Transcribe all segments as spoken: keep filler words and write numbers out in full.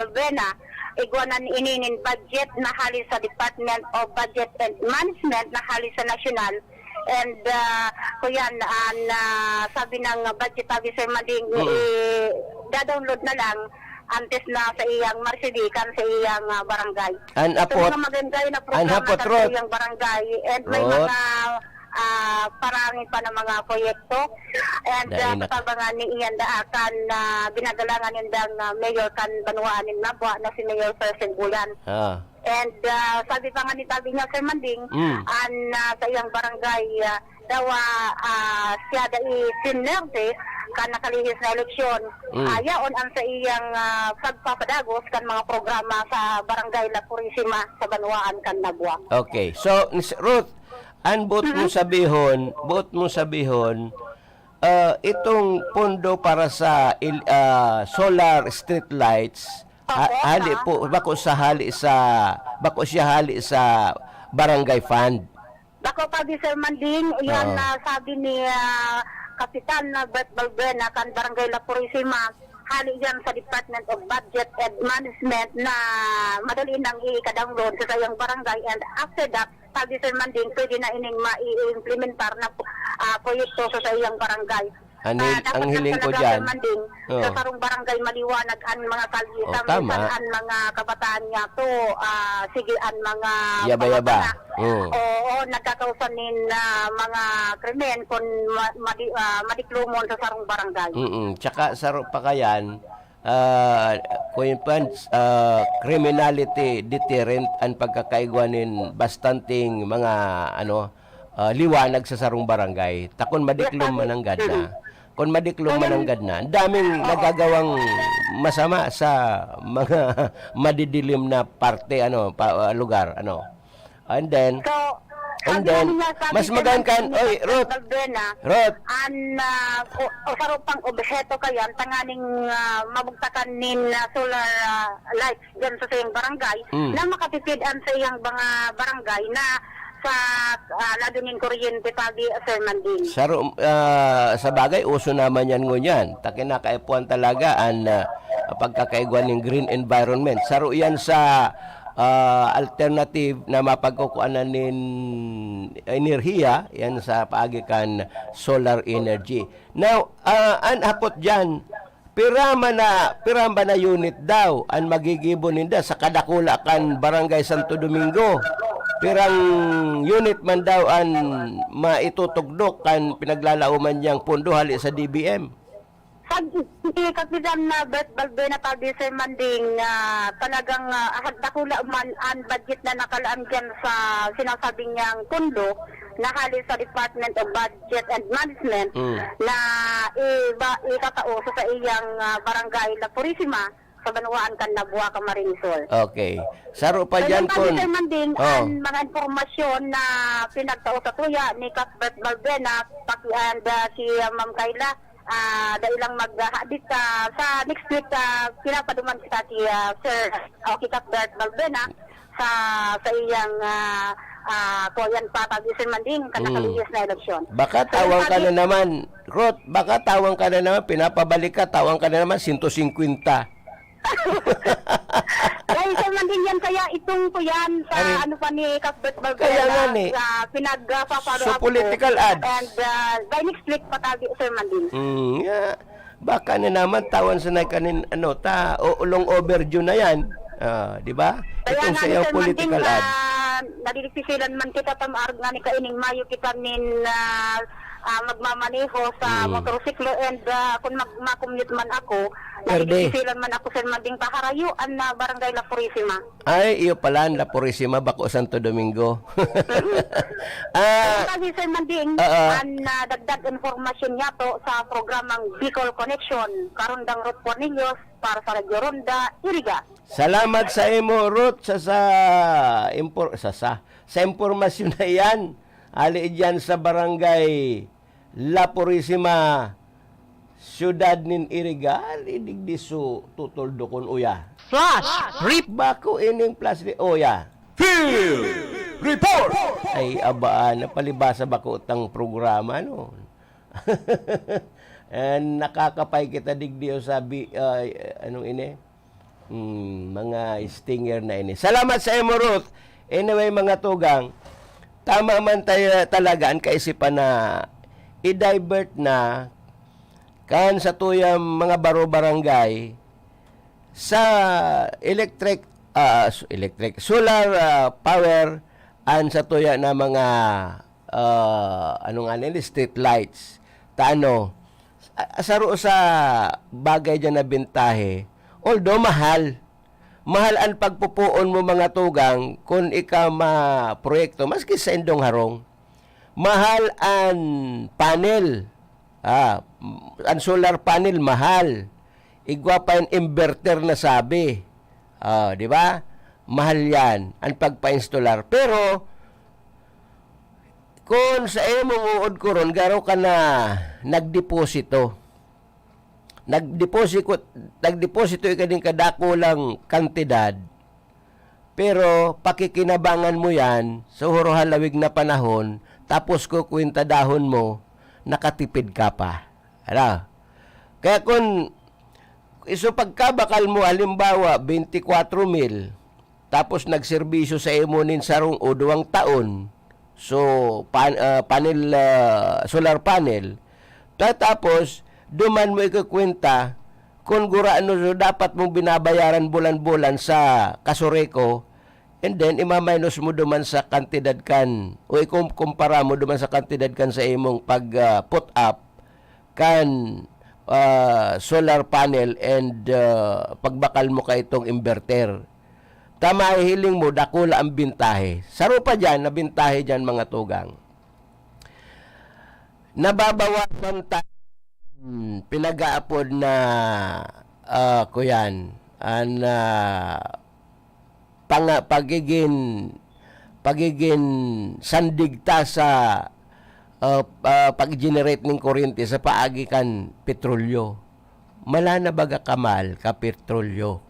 Verbena, igwa na ini nin budget na hali sa Department of Budget and Management na hali sa nasyonal. And, ah, kuyan, an, ah, sabi ng budget officer, Manding, Mm. i-download na lang antes na sa iyang marsibi kan sa iyang, ah, barangay. An So, apot, mga maganda na an programa hapot, sa Rod. iyang barangay. And may Rod. mga, ah, parangin pa ng mga proyekto. And, Dai ah, na. katabangan ni Ian Daakan na ginagalangan nindang, ah, mayor kan banwaan nin Nabua na si Mayor Percent Bulan. Ah. And, ah, sabi pa nga ni tabi niya, Sir Manding, Mm. an, ah, sa iyang barangay, ah, daw, ah, ah, siya dai sinerte kan nakalihis na eleksyon. Mm. Ah, yaon ang sa iyang, ah, pagpapadagos kan mga programa sa Barangay La Purisima sa banwaan kan Nabua. Okay. So, Miss Ruth, an buot mo Mm. sabihon, buot mo sabihon, ah, itong pondo para sa il-, ah, solar street lights, ha-, Opo, hali ah. po, bako sa hali sa, bako siya hali sa barangay fund. Bako pa di, Sir Manding, yan Oo. na sabi ni, ah, Kapitan na Bert Balbuena kan Barangay La Purisima, hali yan sa Department of Budget and Management na madali nang i-download sa sayang barangay. And after that, sabi, Sir Manding, pwede na ining mai-implementar na, ah, proyekto sa sayang barangay. Ang Ah, hil-, dapat ang lang hiling ko talaga, dyan. Sir Manding, Oo. sa sarong barangay maliwanag ang mga kalye. Oh, Sa tama. minsan ang mga kabataan niya to, ah, sige, ang mga Yaba-yaba. pangutana. Oo. Oo, nagkakausan nin, ah, mga krimen kung ma-, madi-, ah, madiklomon sa sarong barangay. Mm-mm. Tsaka saro pa kayan, ah, kung yun pa, ah, criminality deterrent ang pagkakaigwa nin bastanting mga, ano, ah, liwanag sa sarong barangay. Ta kun madiklom Yes, mananggad na. Mm. Kun madiklom Kaya mananggad na, ang daming Oo. nagagawang masama sa mga madidilim na parte, ano, pa, ah, lugar, ano. And then, So, and sabi then, nga niya, sabi mas niya magaan ng kan, oy, Ruth, Balbuena, Ruth. an, ah, o, o sarong pang obheto kayan, tanganing, ah, mabugtakan nin, ah, solar, ah, lights diyan sa sayang barangay, Mm. na makatipid an sayang mga barangay na sa, ah, lado nin kuryente, sabi, Sir Manding. Saro, ah, sa bagay, uso naman yan ngunyan. Ta kinakaipuhan talaga an, ah, pagkakaigwa nin green environment. Saro yan sa, ah, alternative na mapagkukuanan nin enerhiya, yan sa paagi kan solar energy. Now, ah, an hapot dyan, pira man na, pira ba na unit daw an magigibo ninda sa kadakula kan Barangay Santo Domingo? Pirang unit man daw an maitutugdok kan pinaglalaoman niyang pondo hali sa D B M? Pag si Kapitan na Bert Balbuena, sabi, Sir Manding, ah, talagang, ah, ahag dakula man an budget na nakalaan diyan sa sinasabi niyang pondo na hali sa Department of Budget and Management Mm. na iba, ikatao sa iyang, ah, barangay La Purisima sa banwaan kan Nabua, Camarines Sur. Okay. Saro pa Kaya dyan sabi, kun Sir Manding, Oh. an mga impormasyon na pinagtao sa tuya ni Cuthbert Balbuena, paki-, and, ah, si, ah, Ma'am Kayla, ah, dai lang maghahadit, ah, sa next week, ah, pinapaduman kita si, ah, Sir, o si Cuthbert Balbuena sa, sa iyang, ah, ah, kuyan pa, pag-isin man din, kan Mm. nakalihis na eleksyon. Baka So, tawang ka sabi na naman, Ruth, baka tawang ka na naman, pinapabalik ka, tawang ka na naman, sento singkwenta. Ay, Sir Manding, yan kaya itong ko yan sa Ano? ano pa ni Cuthbert Balbuena Kaya nga ni. sa pinag-, ah, pa-follow So, up ko. political ads. And, ah, by next week, patabi, Sir Manding. Mm, nga. Baka na naman, tawan sa nagkanin, ano, ta, o, long overdue na yan. Ah, di ba? Kaya Itong nga sa ni iyong Sir Manding, political ads. ah, nadidispisilan man kita, tamaarog nga ni kaining mayo kita nin, ah, ah, magmamaneho sa Mm. motorsiklo and, ah, kung mag-, ma-commute man ako, Perde. nadidispisilan man ako, Sir Manding, paharayo an, ah, Barangay La Purisima. Ay, iyo pala, an La Purisima, bako Santo Domingo. Mm. Ah, Ang kasi, Sir Manding, oo. an, ah, dagdag impormasyon niya to sa programang Bicol Connection, Karondang Ruth Cornelius, para sa Radyo Ronda, Iriga. Salamat sa imo, Ruth, sa, sa impor-, sa, sa, sa impormasyon na iyan. Ali diyan sa Barangay La Purisima, Siyudad nin Iriga, ali digdi su tutuldokon, uya. Flash Rep- Bako ining flash re-, uya. Field Report! Ay, abaan, napalibasa bako tang programa, no? And nakakapay kita digdi, o sabi, ay, anong ini? Hmm, mga stinger na ini. Salamat sa imo, Ruth. Anyway, mga tugang, tama man tayo talaga ang kaisipan na i-divert na kan sa tuyang mga baro-barangay sa electric, ah, s-, electric, solar, ah, power, and sa tuya na mga, ah, ano nga nila, street lights. Ta ano, a-, saro sa bagay dyan na bintahe, although mahal, mahal ang pagpupuon mo, mga tugang, kun ika ma-proyekto, maski sa indong harong. Mahal ang panel, ah, ang solar panel, mahal. Igwa pa yung inverter na sabi. Ah, di ba? Mahal yan, ang pagpa-installer. Pero, kun sa imong uod ko ron, garo ka na nagdeposito. Nagdeposito, nagdeposito ika din kadakulang kantidad, pero pakikinabangan mo yan sa huro halawig na panahon, tapos kukwintadahon mo, nakatipid ka pa. Ano? Kaya kun iso pagkabakal mo, halimbawa, twenty-four mil, tapos nagserbisyo sa imo nin sarong o duwang taon, so, pan-, ah, panel, ah, solar panel, ta-, tapos, duman mo ikukwenta kung gurano so dapat mong binabayaran bulan-bulan sa Casureco, and then, imaminus mo duman sa kantidad kan, o ikumkumpara mo duman sa kantidad kan sa imong pag, ah, put up, kan, ah, solar panel and, ah, pagbakal mo ka itong inverter. Ta mahihiling mo, dakula ang bintahe. Saro pa diyan na bintahe diyan, mga tugang. Nababawasan ta-, hmm, pinag-aapod na, ah, kuyan, an, ah, panga-, pagigin-, pagigin sandig ta sa, ah, ah, pag-generate ning kuryente sa paagi kan petrolyo. Mala na baga kamahal ka petrolyo,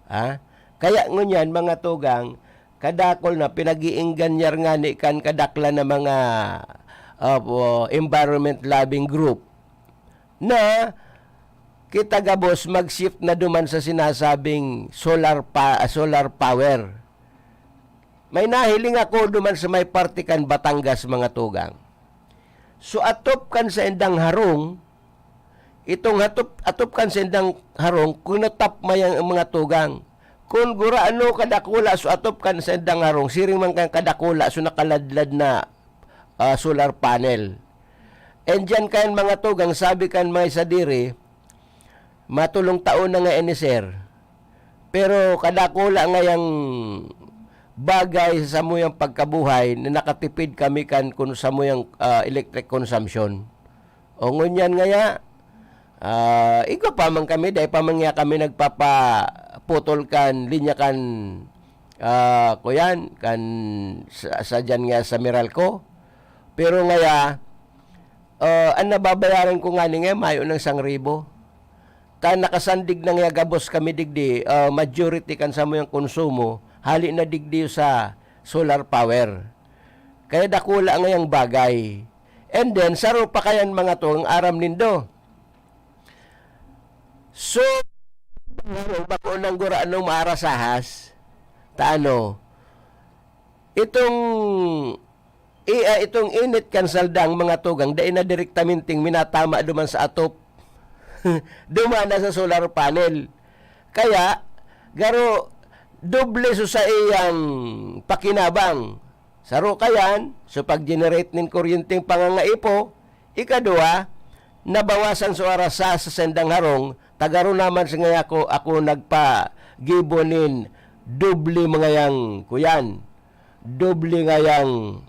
ha? Kaya ngunyan, mga tugang, kadakol na pinag-iingganyar ngani kan kadaklan na mga, ah, environment loving group na kita gabos mag-shift na duman sa sinasabing solar pa-, solar power. May nahiling ako duman sa may parte kan Batangas, mga tugang. So, atop kan saindang harong, itong hatop, atop kan saindang harong, kinutap mayang mga tugang. Kun gurano kadakula so atop kan saindang harong, siring man kan kadakula so nakaladlad na, ah, solar panel. And diyan kayan mga tugang, sabi kan may sadiri, matulong taon na nga ini, sir. Pero kadakula ngayang bagay sa samuyang pagkabuhay na nakatipid kami kan kun samuyang, ah, electric consumption. O ngunyan ngaya, ah, igwa pa man kami, dai pa man ngaya kami nagpapaputol kan linya kan, ah, kuyan, kan sa, sa diyan nga sa Meralco. Pero ngaya, ah, ang nababayaran ko ngani ngaya mayo nang sangribo. Ta nakasandig na ngaya gabos kami digdi, ah, majority kan samuyang konsumo, hali na digdi sa solar power. Kaya dakula ngayang bagay. And then, saro pa kayan mga to, ang aram nindo. So, bako nang gura anong maarasahas, ta ano, itong, i-, ah, itong init kan saldang mga tugang, dai na direktamenteng minatama duman sa atop. Duman na sa solar panel. Kaya, garo, doble so saiyang pakinabang. Saro kayan, so pag-generate nin kuryenteng pangangaipo, ikaduwa, nabawasan so arasa sa sendang harong, ta garo naman sa ngaya ko, ako nagpagibo nin doble ngayang kuyan, doble ngayang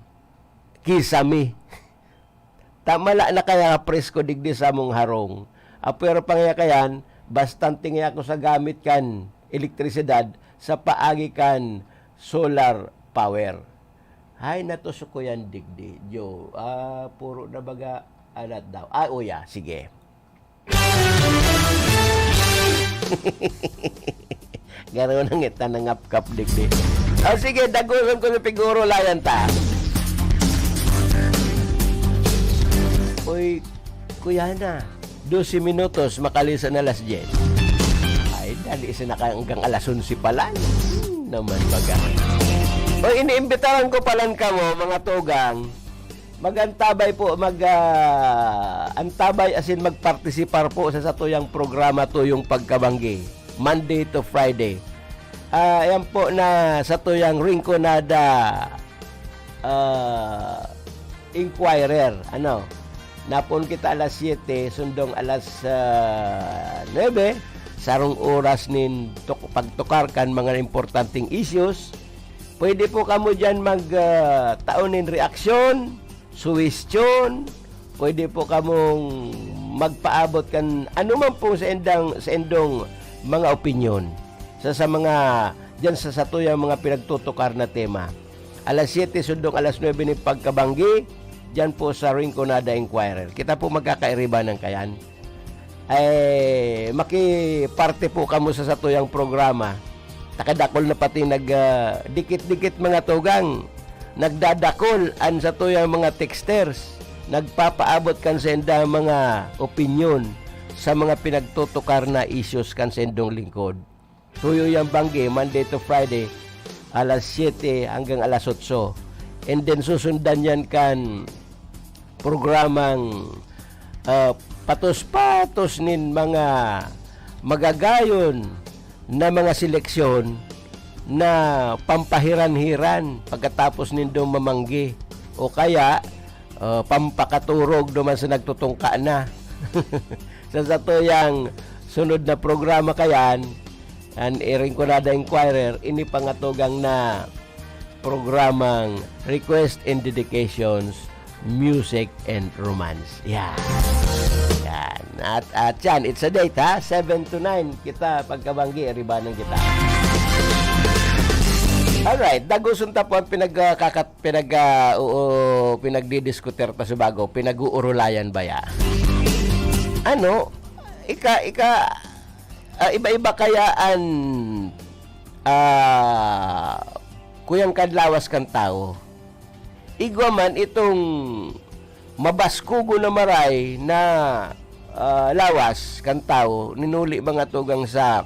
kisame. Ta mala na kaya presko digdi sa among harong. Apwera pa ngaya kayan, bastante ngaya ako sa gamit kan elektrisidad sa paagi kan solar power. Hay, natusok ko yan digdi. Diyo, ah, puro na baga, alat daw. Ah, uya, sige. Garo na ngita na ngapkap digdi. O sige, daguson ko na piguro layan ta. Uy, kuya na, dose minutos, makalisa na alas diyes. Ay, Adi, isinaka hanggang alas onse pa lang. Hmm, naman baga. O, iniimbitaran ko pa lang kamo, mga tugang. Mag-antabay po, mag, ah, antabay asin magpartisipar po sa satuyang programa Tuyong Pagkabanggi, Monday to Friday. Ah, yan po na satuyang Rinconada, ah, Inquirer. Ano? Napon kita alas siyete, sundong alas, ah, nuebe, sarong oras nin tuk-, pagtukar kan mga importanteng issues. Pwede po kamo diyan mag, ah, tao nin reaksyon, suwestyon. Pwede po kamong magpaabot kan anuman pong sa indang, sa indong mga opinyon sa, sa mga, diyan sa satuyang mga pinagtutukar na tema. Alas siyete sundong alas nuebe nin pagkabanggi, diyan po sa Rinconada Inquirer. Kita po magkakairibanan kayan. Ay, makiparte po kamo sa satuyang programa. Takadakol na pati nag, ah, dikit-dikit mga tugang. Nagdadakol an satuyang mga texters. Nagpapaabot kan saindang mga opinyon sa mga pinagtutukar na issues kan saindong lingkod. Tuyo yang banggi, Monday to Friday, alas siyete hanggang alas otso. And then susundan yan kan programang, ah, patos-patos nin mga magagayon na mga seleksyon na pampahiran-hiran pagkatapos nindong mamanggi o kaya, ah, pampakaturog duman sa nagtutungka na. Sa satuyang sunod na programa kayan, an Rinconada Inquirer, ini pangatugang na programang Request and Dedications, Music and Romance. Yan. Yan. At, at yan, it's a date, ha? Seven to nine, kita pagkabanggi, iribanan kita. Alright, daguson ta po ang pinag, ah, kakat-, pinag, ah, oo, pinagdidiskutir ta sa bago, pinag-uurulayan ba ya? Ano? Ika, ika, ah, iba-iba kaya an, ah, kuyang kan lawas kan tawo. Igwa man itong mabaskogon na maray na, ah, lawas kan tawo, ninuli mga tugang sa,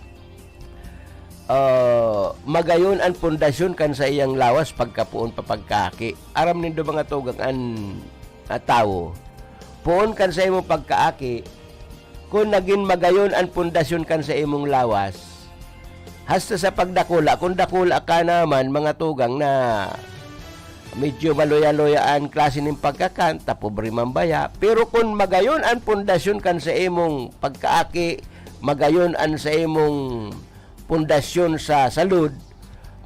ah, magayon an pundasyon kan saiyang lawas pagkapoon pa pagkaaki. Aram nindo mga tugang an, ah, tawo, poon kan saimong pagkaaki, kun nagin magayon an pundasyon kan saimong lawas, hasta sa pagdakula, kun dakula ka naman, mga tugang, na medyo maluya-luya an klase nin pagkakan, ta pobre man baya. Pero kun magayon an pundasyon kan saimong pagkaaki, magayon an saimong pundasyon sa salud,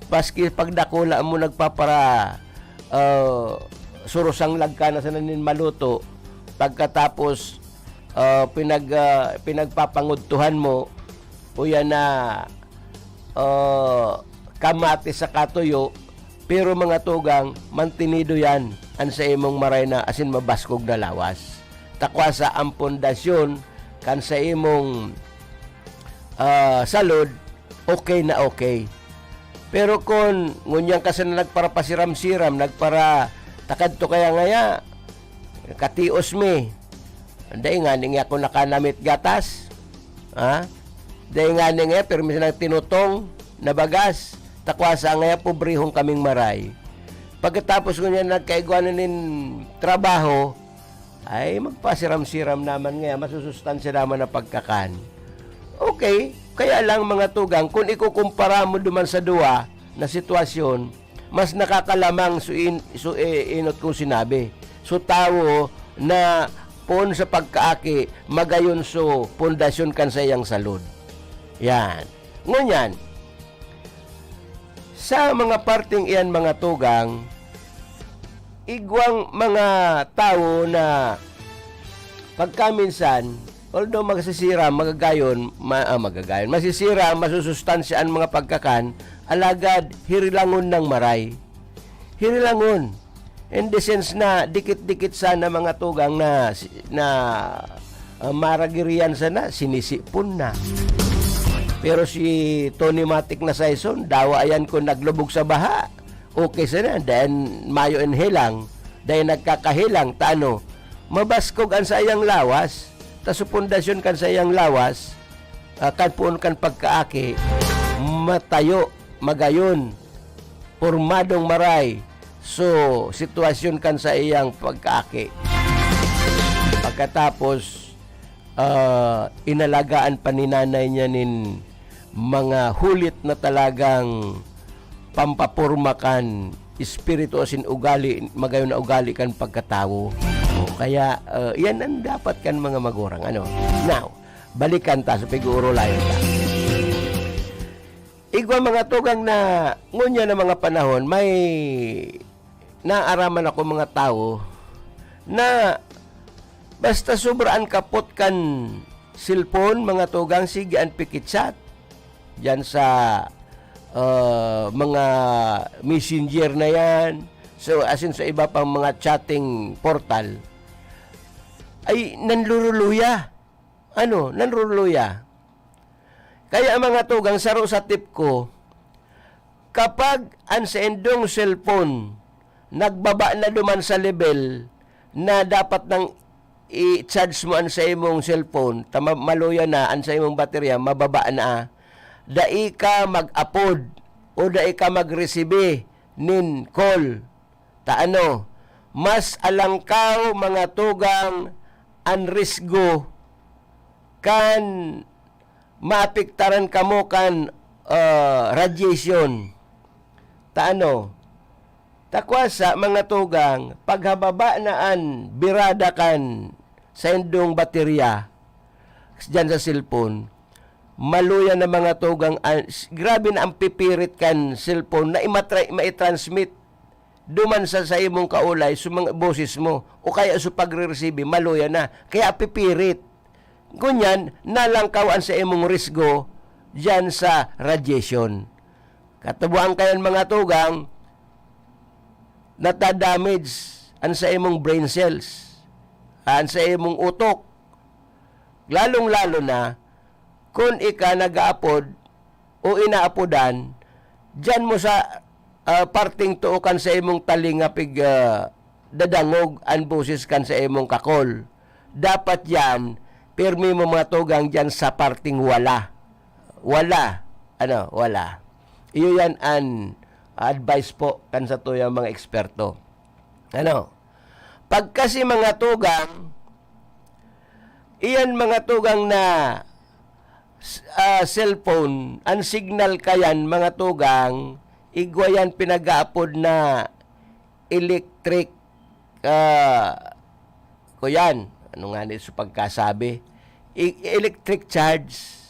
maski pagdakula mo nagpapara, ah, surusang lagka na sana nin maluto, pagkatapos, ah, pinag-, ah, pinagpapangudtuhan mo, o yan na, ah, kamatis sa katuyo, pero mga tugang, mantinido yan an sa imong maray na asin mabaskog na lawas. Takwa sa ang pundasyon kan sa imong, ah, salud, okay na okay. Pero kun ngunyan ka sana nagparapasiram-siram, nagpara-, takad to kaya ngaya, katios mi. Dai ngani ngaya ako nakanamit gatas. Ha? Dai ngani ngaya, pirmi sanang tinutong na bagas. Takwa sa ngaya, pobrehon kaming maray. Pagkatapos ngunyan nagkaigwa na nin trabaho, ay, magpasiram-siram naman ngaya, masusustansya naman na pagkakan. Okay, kaya lang, mga tugang, kun ikukumpara mo duman sa duwa na sitwasyon, mas nakakalamang su in-, su e-, enot kong sinabi. Su tawo na poon sa pagkaaki, magayon su pundasyon kan saiyang salud. Yan. Ngunyan, sa mga parteng iyan, mga tugang, igwang mga tawo na pagkaminsan, although magsisira, magagayon, ma-, ah, magagayon, masisira, masusustansya an mga pagkakan, alagad hirilangon nang maray. Hirilangon. In the sense na dikit-dikit sana, mga tugang, na, na, ah, maragirian sana, sinisipon na. Pero si Tony Matik na Saison, dawa yan kung naglubog sa baha. Okay sana, dahil mayo in helang, dahil nagkakahelang, ta ano, mabaskog ang saiyang lawas, ta su pundasyon kan saiyang lawas, ah, kan poon kan pagkaaki, matayo, magayon, pormadong maray. So, sitwasyon kan saiyang pagkaaki. Pagkatapos, ah, inalagaan pa ni nanay niya nin mga hulit na talagang pampaporma kan espiritu asin ugali, magayon na ugali kan pagkatawo. O, kaya, ah, yan ang dapat kan mga magurang, ano. Now, balikan ta sa pag-uurulayan ta. Igwa mga tugang na ngunyan na mga panahon, may naaraman ako mga tawo na basta sobra an kapot kan cellphone, mga tugang, sige an pikichat diyan sa, ah, mga messenger na yan. So, as in, sa iba pang mga chatting portal, ay nanluluya. Ano, nanluluya. Kaya, mga tugang, saro sa tip ko, kapag an saindong cellphone nagbaba na duman sa level na dapat nang i-charge mo an sa imong cellphone, ta ma-, maluya na an sa imong baterya, mababa na, dai ka mag-apod o dai ka magresibi nin call. Ta ano, mas alangkaw, mga tugang, an risgo kan maapektaran kamo kan, ah, radiation. Ta ano, ta kwa sa mga tugang, paghababa na an birada kan saindong baterya diyan sa cellphone, maluya na mga tugang, an-, s-, grabe na ang pipirit kan cellphone na imatra-, maitransmit duman sa, sa imong kaulay, sa mga boses mo, o kaya sa pagre-resibi, maluya na. Kaya pipirit. Ngunyan, nalangkaw an sa imong risgo diyan sa radiation. Katubuan kayan, mga tugang, nata-damage an sa imong brain cells, an sa imong utok. Lalong-lalo na, kun ika nag-aapod o inaapodan, diyan mo sa, ah, parting too kan sa imong talinga pig, ah, dadangog an boses kan sa imong kakol. Dapat yan, pirmi mo mga tugang diyan sa parting wala. Wala. Ano? Wala. Iyo yan an advice po kan satuyang mga eksperto. Ano? Pagkasi mga tugang, iyan mga tugang na s-, ah, cellphone, an signal kayan, mga tugang, igwa yan pinag-aapod na electric, ah, kuyan. Ano nga ni sa pagkasabi? E-, electric charge.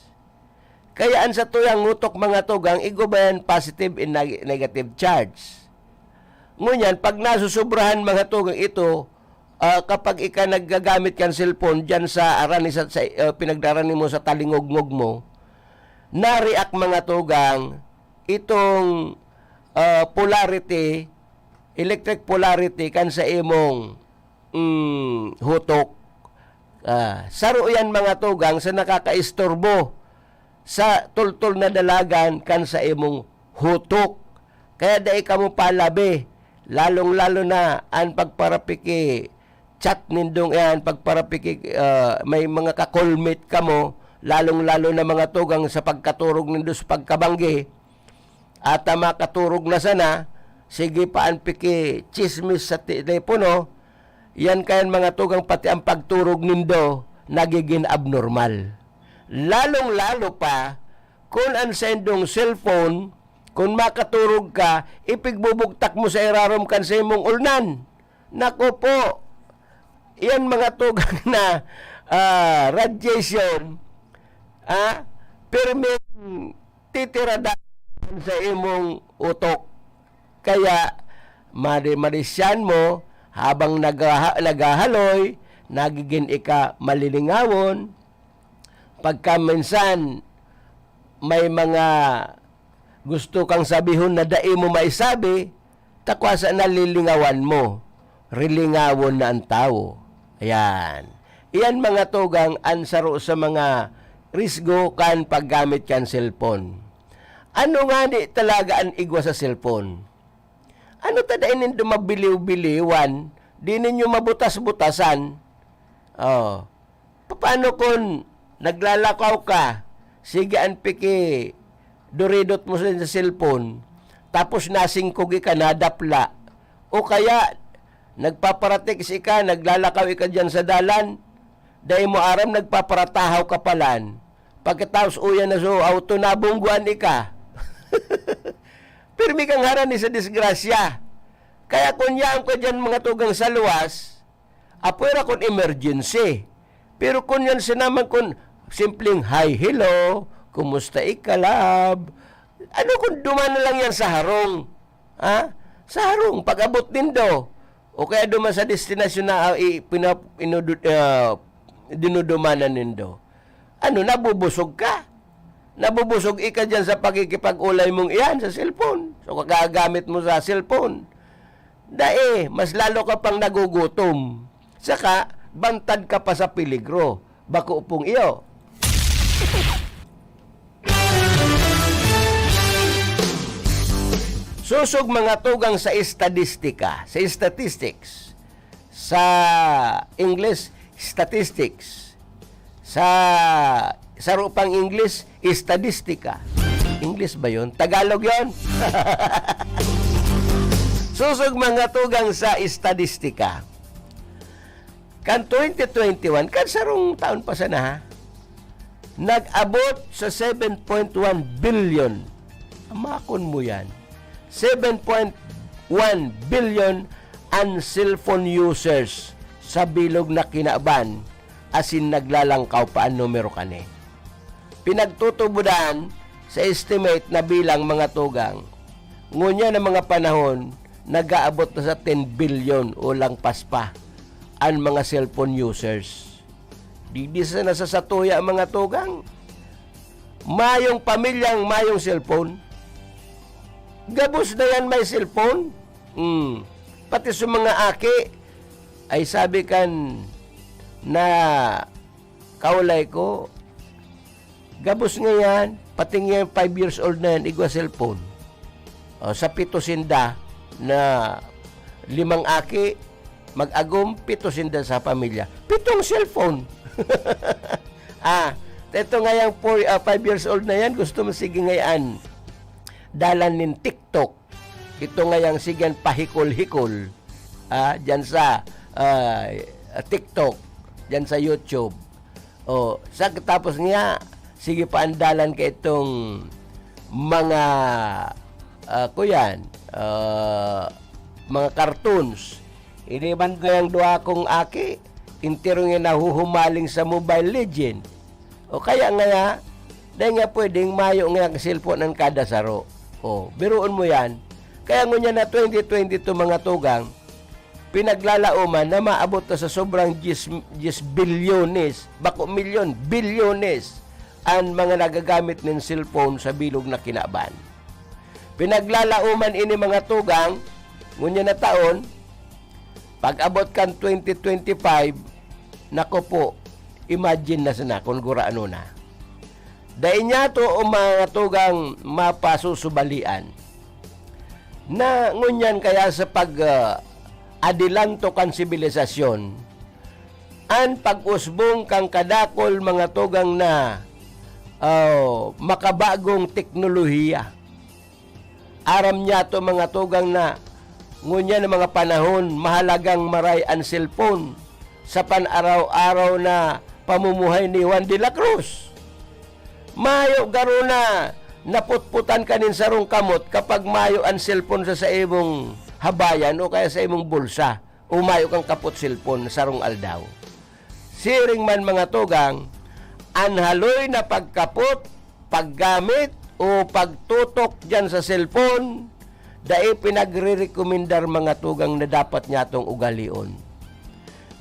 Kaya an satuyang utok, mga tugang, igwa yan positive and neg-, negative charge. Ngunyan, pag nasusobrahan, mga tugang, ito, ah, kapag ika naggagamit kan cellphone diyan sa arani sa, sa, ah, pinagdarani mo sa talingogngog mo, na-react, mga tugang, itong, ah, polarity, electric polarity kan sa imong, mm, hutok. Ah, saro yan, mga tugang, sa nakakaistorbo sa tultol na dalagan kan sa imong hutok. Kaya dai kamo palabi, lalong-lalo na an pagparapiki chat nindong yan, pagparapiki, ah, may mga ka-callmate kamo, lalong-lalo na mga tugang sa pagkaturog nindo sa pagkabanggi, ata makaturog na sana, sige pa an piki-chismis sa telepono, yan kayan mga tugang pati ang pagturog nindo nagigin abnormal. Lalong-lalo pa, kun an saindong cellphone, kun makaturog ka, ipigbubugtak mo sa irarom kan sa imong ulnan. Naku po, iyan mga tugang na, ah, radiation, ah, pirming titiradan sa imong utok. Kaya, madi-, madisyan mo, habang naghaha-, naghahaloy, nagigin ika malilingawon. Pagka minsan, may mga gusto kang sabihon na dai mo maisabi, ta kwa sa nalilingawan mo, rilingawon na an tawo. Ayan. Iyan, mga tugang, an saro sa mga risgo kan paggamit kan cellphone. Ano ngani talaga an igwa sa cellphone? Ano ta dai nindo mabiliw-biliwan? Di ninyo mabutas-butasan? Oh. Paano kun naglalakaw ka, sige an piki-, duridot mo sa, sa cellphone, tapos nasingkog ika, nadapla, o kaya nagpaparatext ika, naglalakaw ika diyan sa dalan, dai mo aram, nagpaparatahaw ka palan. Pagkatapos, uya na so auto, nabungguan ika. Pirmi kang harani sa disgrasya. Kaya kun yaon ka diyan, mga tugang, sa luwas, apwera kun emergency. Pero kun yan sinaman kun simpleng hi, hello, kumusta ika, love? Ano kung duman na lang yan sa harong? Ha? Sa harong, pag-abot nindo. O kaya duman sa destinasyon na, ah, i-, pina-, inudu-, ah, dinudumanan nindo. Ano, nabubusog ka? Nabubusog ika diyan sa pakikipag-ulay mong iyan sa cellphone. So, kagagamit mo sa cellphone. Dai, mas lalo ka pang nagugutom. Saka, bantad ka pa sa peligro. Bako pong iyo. Sosog, mga tugang, sa estadistika, sa statistics, sa English, statistics, sa saro pang English, estadistika. English ba yon? Tagalog yon? Sosog, mga tugang, sa estadistika. Kan twenty twenty-one, kan sarong taon pa sana, ha? Nag-abot sa seven point one billion. Amakon mo yan. Seven point one billion an cellphone users sa bilog na kinaban, asin naglalangkaw pa an numero kani. Pinagtutubodan sa estimate na bilang, mga tugang. Ngunyan na mga panahon, nag-aabot na sa ten billion o langpas pa an mga cellphone users. Digdi sana sa satuya, mga tugang. Mayong pamilyang mayong cellphone. Gabos na yan may cellphone. Hmm. Pati sa mga aki, ay sabi kan na kaulay ko, gabos ngayan, pati ngayan five years old na yan, igwa cellphone. O, sa pito sinda na limang aki, mag-agom, pito sinda sa pamilya. Pitong cellphone. Ah, ito ngayang four, ah, five years old na yan, gusto mo sige ngayan. Dalan nin TikTok. Ito ngayang sige an pahikol-hikol, ah, diyan sa, ah, TikTok, diyan sa YouTube. O, sa tapos niya, sige pa an dalan ka itong mga, ah, kuyan, ah, mga cartoons. Ini man kayang duwa kong aki, entero nga nahuhumaling sa Mobile Legend. O kaya ngaya, dai nga pwedeng mayo nga cellphone an kada saro. O, biruon mo yan. Kaya ngunyan na twenty twenty-two, mga tugang, pinaglalaoman na maabot na sa sobrang diyes, diyes bilyones, bako milyon, bilyones, an mga nagagamit nin cellphone sa bilog na kinaban. Pinaglalaoman ini, mga tugang, ngunyan na taon, pag-abot kan twenty twenty-five, nako po, imagine na sana kun gurano na. Dai niyato, o mga tugang, mapasusubalian na ngunyan kaya sa pag, ah, adilanto kan sibilisasyon, an pag-usbong kan kadakul, mga tugang, na, ah, makabagong teknolohiya. Aram niyato, mga tugang, na ngunyan na mga panahon, mahalagang maray an cellphone sa pan-araw-araw na pamumuhay ni Juan de la Cruz. Mayo garo na naputputan ka nin sarong kamot kapag mayo an cellphone sa, sa imong habayan o kaya sa imong bulsa, o mayo kang kapot cellphone na sarong aldaw. Siring man, mga tugang, an haloy na pagkapot, paggamit, o pagtutok diyan sa cellphone, dai pinagrerekomendar, mga tugang, na dapat niyatong ugalion.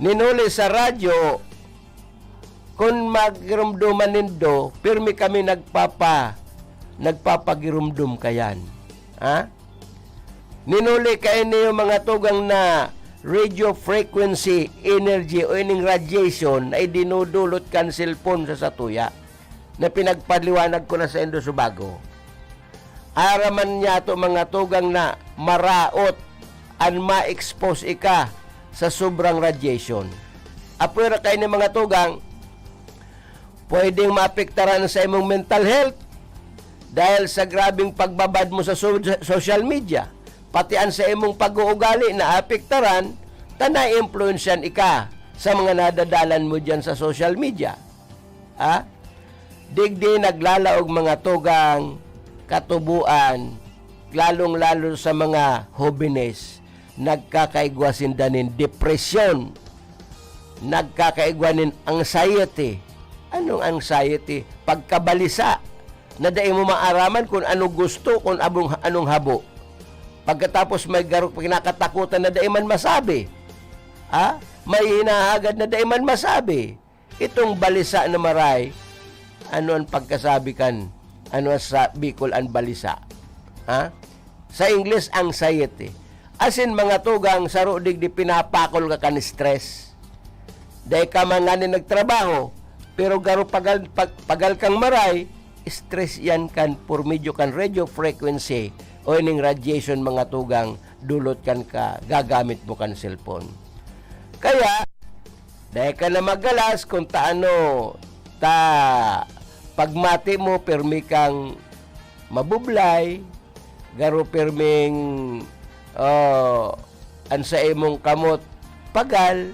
Nin huli sa radyo, kun magirumdoman nindo, pirmi kami nagpapa-, nagpapagirumdom kayan. Ha? Nin huli kaini yung mga tugang na radio frequency energy o ining radiation na idinudulot kan cellphone sa satuya, na pinagpaliwanag ko na saindo subago. Aram man niyato, mga tugang, na maraot an ma-expose ika sa sobrang radiation. Apwera kaini, mga tugang, Pwedeng maapektaran sa imong mental health dahil sa grabeng pagbabad mo sa so-, social media. Pati an sa imong pag-uugali naapektaran ta naiimpluwensyahan ika sa mga nadadalan mo diyan sa social media. Ha? Digdi naglalaog mga tugang, katuboan, lalong-lalo sa mga hobenes, nagkakaigwa sinda nin depresyon, nagkakaigwa nin anxiety. Anong anxiety? Pagkabalisa na dai mo maaraman kun ano gusto, kun abong, anong habo. Pagkatapos may garo-, kinakatakutan na dai man masabi. Ha? May hinahagad na dai man masabi. Itong balisa na maray, ano an pagkasabi kan, ano sa Bicol an balisa? Ha? Sa Ingles, anxiety. Asin mga tugang, saro digdi pinapakol ka kan stress. Dai ka man ngani nagtrabaho, pero garo pagal, pag, pagal kang maray, stress yan kan por medio kan radio frequency o ining radiation, mga tugang, dulot kan ka, gagamit mo kan cellphone. Kaya, dai ka na magalas kun ta ano, ta pagmati mo, pirmi kang mabublay, garo pirming, oh, an sa imong kamot pagal,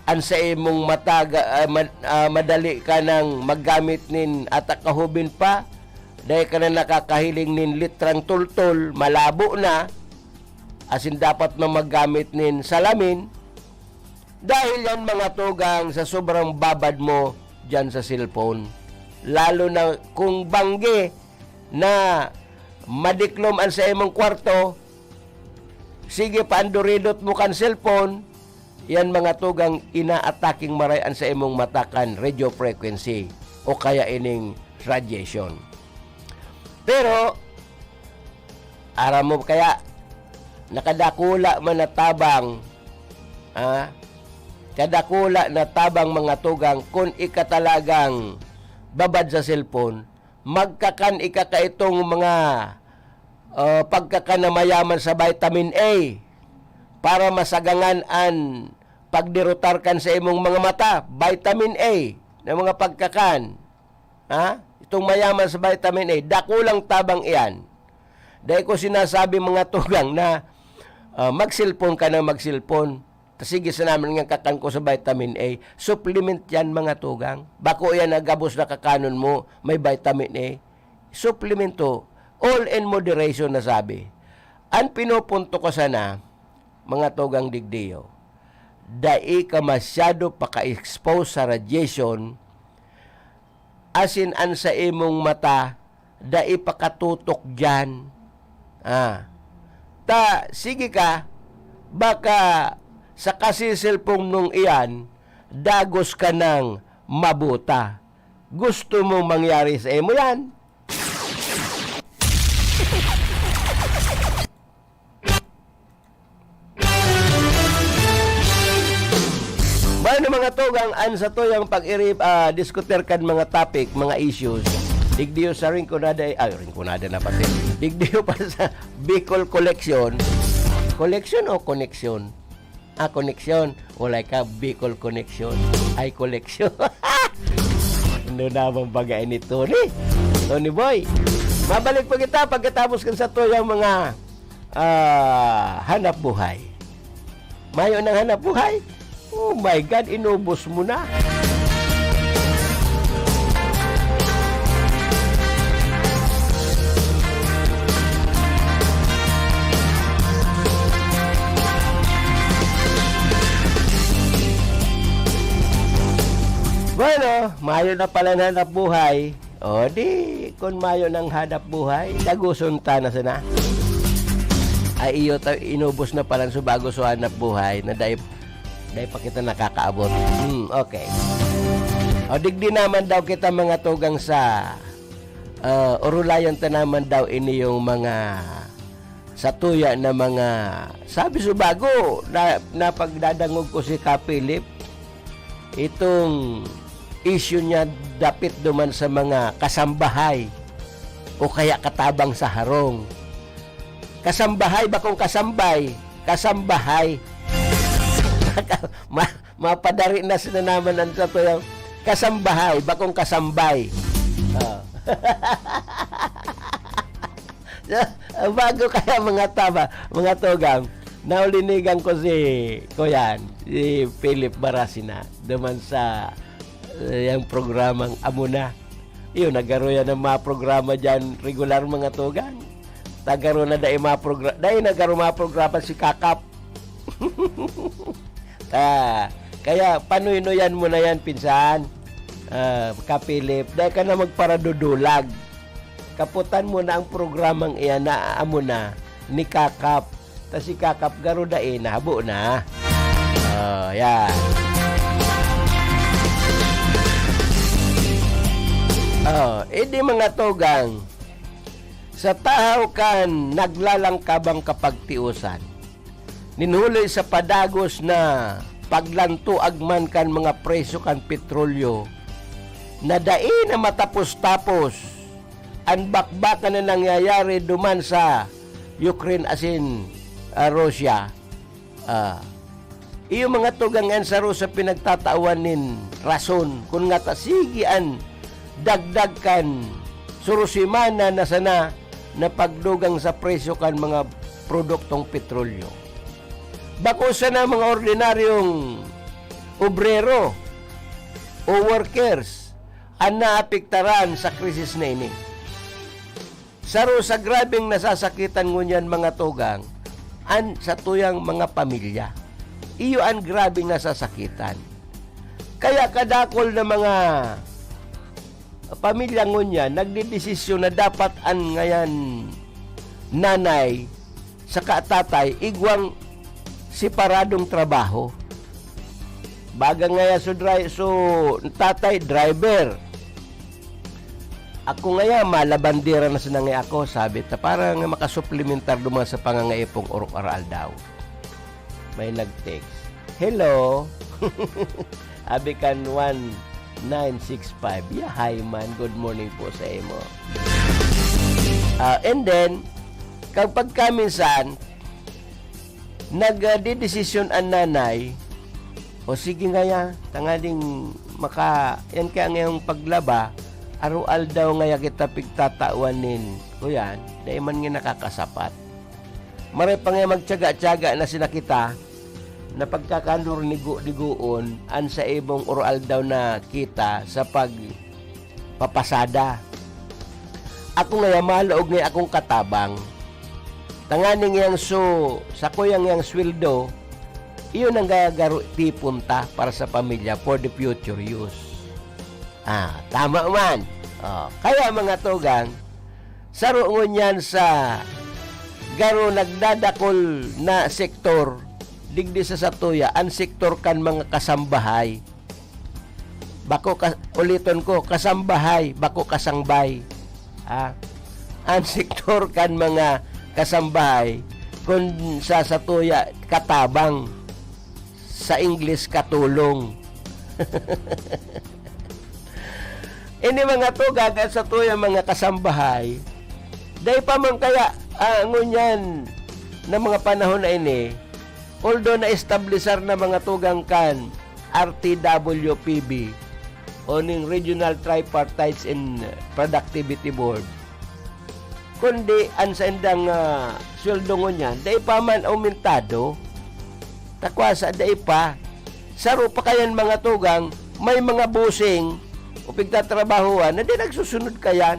an sa imong mata ga-, ah, mad-, ah, madali ka nang maggamit nin atak kahubin pa, dai ka na nakakahiling nin litrang tultol, malabo na, asin dapat na maggamit nin salamin, dahil yan, mga tugang, sa sobrang babad mo diyan sa cellphone. Lalo na kung banggi na madiklom an sa imong kwarto, sige pa an duridot mo kan cellphone, yan, mga tugang, inaataking maray an sa imong mata kan radio frequency o kaya ining radiation. Pero, aram mo kaya, nakadakula man na tabang, ah, kadakula na tabang, mga tugang, kun ika talagang babad sa cellphone, magkakan ika kaitong mga, ah, pagkakan na mayaman sa vitamin A para masagangan an pagderotar kan sa imong mga mata, vitamin A na mga pagkakan. Ha? Itong mayaman sa vitamin A, dakulang tabang iyan. Dai ko sinasabi, mga tugang, na, ah, mag-cellphone ka na mag-cellphone. Ta sige sa naman nga kakan ko sa vitamin A. Supplement yan, mga tugang. Bako yan na gabos na kakanon mo, may vitamin A. Supplement to. All in moderation na sabi. An pinupunto ko sana, mga tugang digdiyo, dai ka masyado paka-expose sa radiation, asin an sa imong mata, dai pakatutok diyan. Ah. Ta, sige ka, baka sa kasiselpong nung iyan, dagos ka nang mabuta. Gusto mong mangyari sa imo yan? Bueno, mga tugang, an satuyang pag-iri-, ah, diskutir kan mga topic, mga issues, digdiyo sa Rinconada, ay, Rinconada na pati. Digdiyo pa sa Bicol Collection. Collection o koneksyon? Ah, koneksyon. Walay ka, Bicol Connection. Ay, koleksyon. Ano namang bagay ni Tony? Tony Boy. Mabalik pa kita pagkatapos kan satuyang mga, ah, hanap buhay. Mayo nang hanap buhay? Oh my God, inubos mo na. Bueno, mayo na pala na hanap buhay. O di, kun mayo nang hanap buhay, daguson ta na sana. Ay, iyo ta, inubos na pala so bago so hanap buhay na dai, dai pa kita nakakaabot. Hmm, okay. O, digdi naman daw kita mga tugang sa, ah, orulayan ta naman daw ini yung mga satuya na mga, sabi so bago, na, napagdadangog ko si Ka Philip, itong issue niya dapit duman sa mga kasambahay o kaya katabang sa harong. Kasambahay, bakong kasambay, kasambahay. Ma-, mapadari na sila naman ang satuyang Kasambahay, bakong kasambay. Oh. Bago kaya, mga taba, mga tugang, naulinigan ko si, kuyan, si Philip Barasina, duman sa, eh, yang programang Amo Na. Iyo, nagaro yan ang mga programa dyan, regular, mga tugang. Tagaro na dai mga progra-, dai nagaro mga programa si Kakap. Ah, kaya panuynoyan mo na yan, pinsan. Ah, Ka Philip, dai ka na magparadudulag. Kaputan mo na ang programang iyan na Amo Na ni Kakap. Ta si Kakap garo dai na, habo na. Oh, yan. Oh, edi, mga tugang, sa tahaw kan naglalangkabang kapagtiosan, nin huli sa padagos na paglantoag man kan mga presyo kan petrolyo na dai na matapos-tapos an bakbakan na nangyayari duman sa Ukraine asin, ah, Russia. Ah, iyo, mga tugang, an saro sa pinagtatawan nin rason kun ngata sige an dagdag kan surusimana na sana na pagdugang sa presyo kan mga produktong petrolyo. Bako sana mga ordinaryong obrero o workers an naapektaran sa krisis na ini. Saro sa grabeng nasasakitan ngunyan, mga tugang, an satuyang mga pamilya. Iyo an grabeng nasasakitan. Kaya kadakol na mga pamilya ngunyan nagdedesisyon na dapat an ngayan nanay saka tatay igwang separadong trabaho. Baga ngaya so dri-, so tatay driver. Ako ngaya, malabandera na sana ngaya ako, sabi ta, para nga makasuplementar duman sa pangangaipo ko orog-aldaw. May nag-text, "Hello." Abi kan one nine six five. "Yeah, hi man. Good morning po sa imo." Ah, and then, kapag kaminsan, nagdedesisyon an nanay, "O sige ngaya, tanganing maka-, yan kaya ngayong paglaba, aro-aldaw ngaya kita pigtatawan nin, kuyan, dai man nga nakakasapat." Maray pa ngaya magtiyaga-tiyaga na sana kita na pagkakandurnigo-digoon an saimong aro-aldaw na kita sa pagpapasada. Ako ngaya, malaog ngaya akong katabang. Tanganing yang su-, sakuyang yang sweldo, iyon ang gagaro-, tipon ta para sa pamilya for the future use. Ah, tama man. Oh, kaya, mga tugang, saro ngunyan sa garo nagdadakol na sektor digdi sa satuya, an sektor kan mga kasambahay. Bako ka-, uliton ko, kasambahay, bako kasangbay. Ah, an sektor kan mga kasambahay, kun sa satuya, katabang, sa Ingles, katulong. Ini, mga tugang, an satuyang mga kasambahay, dai pa man kaya, ah, ngunyan na mga panahon na ini, although na-establisar na, mga tugang, kan R T W P B o ning Regional Tripartites and Productivity Board, kundi an saindang, ah, sweldo ngunyan, dai pa man aumentado. Takwasa, dai pa. Saro pa kayan, mga tugang, may mga bossing o pigtatrabahoan na di nagsusunod kayan.